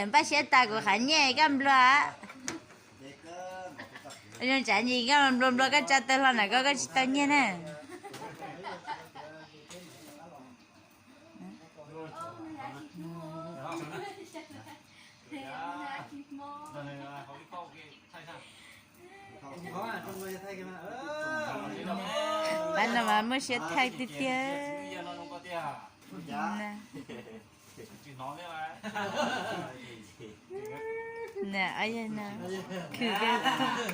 Npaj siab tas kuv qhav nyiaj koj nplua. Zoo tsam nim koj nplua nplua koj tsa tawg hlo na koj koj tsis tau nyiaj na. Pab no mas muaj siab thaij tiag tiag. Na, khwv kawg.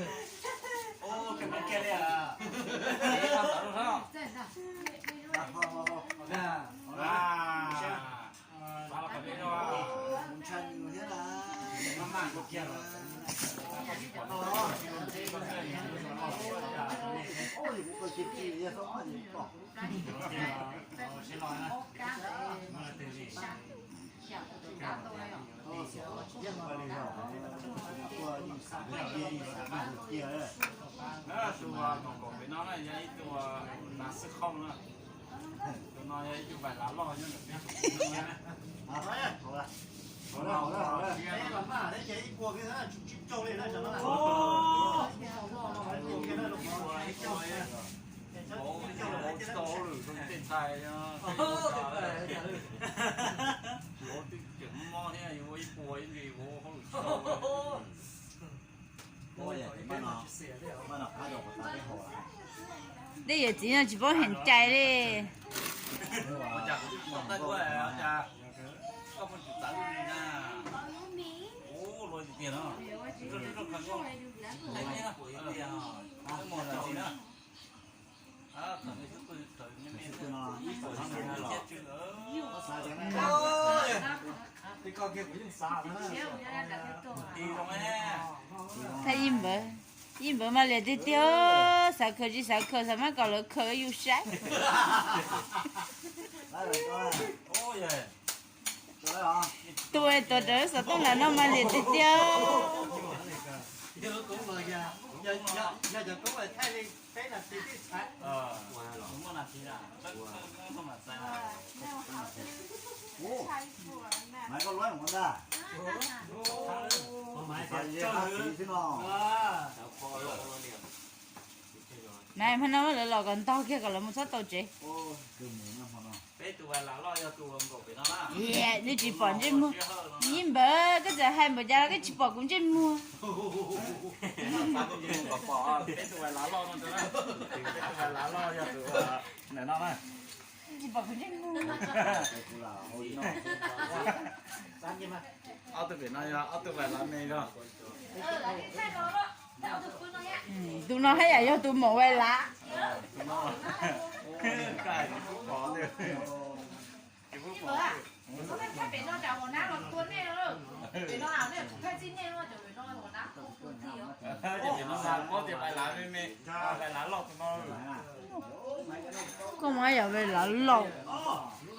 Tus kaum pem no na yog ib tug lav xwb khauj na. Tus no yog ib tug vais lav loj nyob ntawm peb. Tsis tau hauj lwm zoo tej ntxhais, vauv twb tseem mob thiab, yuav ua ib puas ib ntsis vauv hauj lwm tsis tau. Tej yawm txiv no tsis paub heev cai li. Thaij Yij Npawg, Yij Npawg mas liam tiag tiag, xav khaws tsis xav khaws, xav mab kom lawv khaws yus saib. Tus tuav rawv xov tooj ntawm no mas liam tiag tiag. Nais, hmo no lawv los kom ntog kiag kom lawv mus txhob tau tsev. Peb tus vais lav loj yog tus kaum pem no na. Nws tsis pom ntsej muag. Yij Npawg, koj txawm hais npaum cas los koj tsis pom kuv ntsej muag. Peb tus vais lav loj no, peb tus vais lav loj yog tus ntawm no na. Tsis pom kuv ntsej muag. Ob tug pem no yog ob tug vais lav me yog. Tus no haj yam yog tus maum vais lav. Koj mas yog vais lav loj,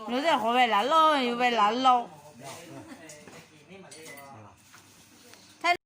lawv tej qhov vais lav loj, yus vais lav laus.